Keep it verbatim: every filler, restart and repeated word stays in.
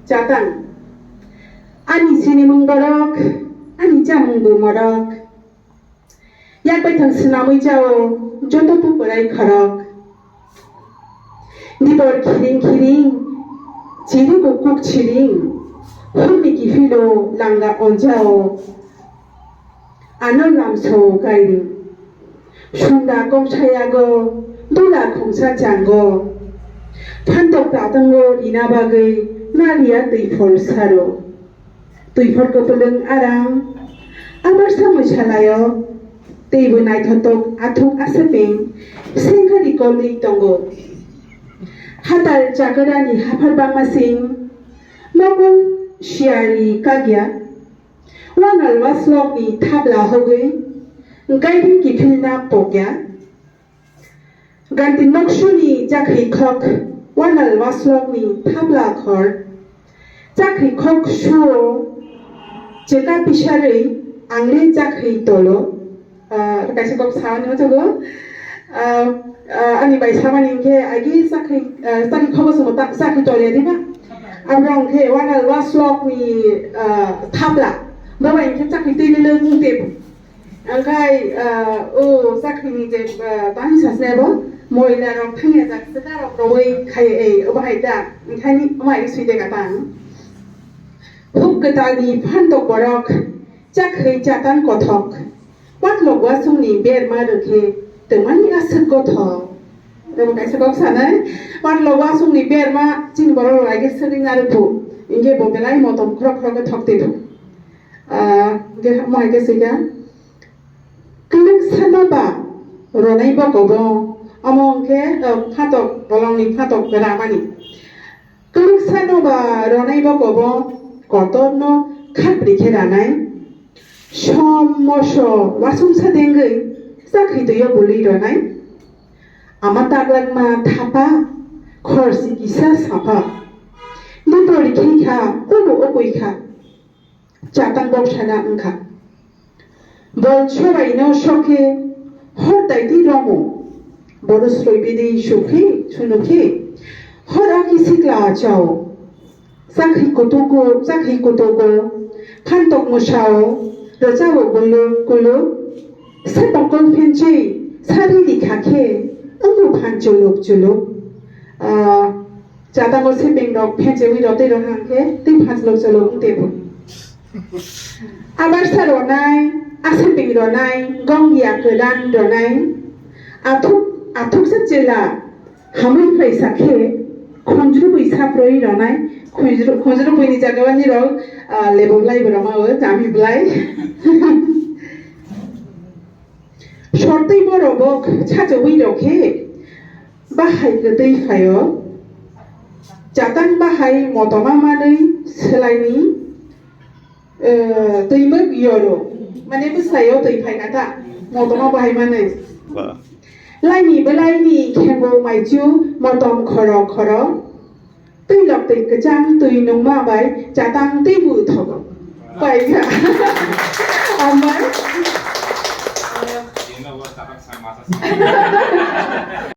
Chatang. Ani sinimung borok, ani chamung bo morok. Yak bai thang swnamwi chao, joto tu kwrai khorok. Dibor khiring khiring, chiri bo kuk chiring, hurni kiphilo langa onjao. Ano lamso kairing. Sunda kongsa yago, dula khongsa chango. Phantok tatango rina bagwi, naliya twi phol saro. Twi phol kwpwlwng aram, abar samwi salayo. Teibo naithotok athuk asepeng, sengha ri kolwi tongo. Hatal chakarani haphar bangma sing, mokol siyari kagya. Wanal waslokni thapla hogwi, gaidi kiphilna pokya. Ganti noksuni chakhwi khok, wanal waslokni thapla khor. Chakhwi khok suo, cheka pisarwi, angli chakhwi tolo. Ah, kaisa kok sa nw jago. Ah, ah, ani bai samani hinkhe agi chakhwi, ah, chakhwi khobo sumo ta-, chakhwi tolya diba? Abo hinkhe wanal waslokni, ah, thapla. Boba hinkhe chakhwi twi lwlwng tebo. Angkhai, ah, o chakhwini je, ah, tani sasne bo moila rok thangya jak saka rok rowoi khai ei obo hai ta. Angkhani omo hai sui de katang. Huk kwtalni phantok borok, chakhwi chatan kothok. Patlok wasungni berma rwkhe twmani aswk gothok. Rwng kaisa kok sanai. Patlok wasungni berma chini borok rok aige swgwi narwkhu. Inge bo belai motom khorok khorok khe thok twi thung. Ah, ge-, mo hai khe swikha. Kwlwng sano ba ronai bokobo, omo hwnkhe, ah, phatok, bolongni phatok ramani. Kwlwng sano ba ronai bokobo kotorno khakbri khe ranai. Som moso wasungsa dengwi chakhwi twiyo bului ronai. Ama taglakma thapa, khorsi kisa sapa. Dipori khe kha, ubu ukui kha. Chatang boksana wngkha. Bol sobaino sokhe hor daiti romo. Bono sroibidi sukhi sunukhi. Hor aki sikla chao. Chakhi kutuku, chakhi kutuku. Phantok musao. Rajao gulu gulu. Sepakol phenchi. Sari dikha khe. Wngbu phan chuluk chuluk. Ah, Chatango siping rok phenchewi rotwi rok hang khe twi phanslok cholok wng tebo. Abarsa ronai, asiping ronai, gongya kwdan ronai, athuk, athuksa chela hamwi phaisa khe khunjrubwi saproi ronai, khunjru-, khunjrubwini jagao nirok, ah, lebo blai bo roma o, chami blai. Sortwi borok bo chachawi rok khe bahai kwtwi phaio. Chatang bahai motoma manwi swlaini, eh, twimwk yoro. Mane bwsai o twi phaina ta motoma bahai manwi. Ba. Laini bwlaini khengo maichu motom khoro khoro. Twi lok twi kwchang twi nungma bai chatang twi bu thogo. Paikha. Ambai.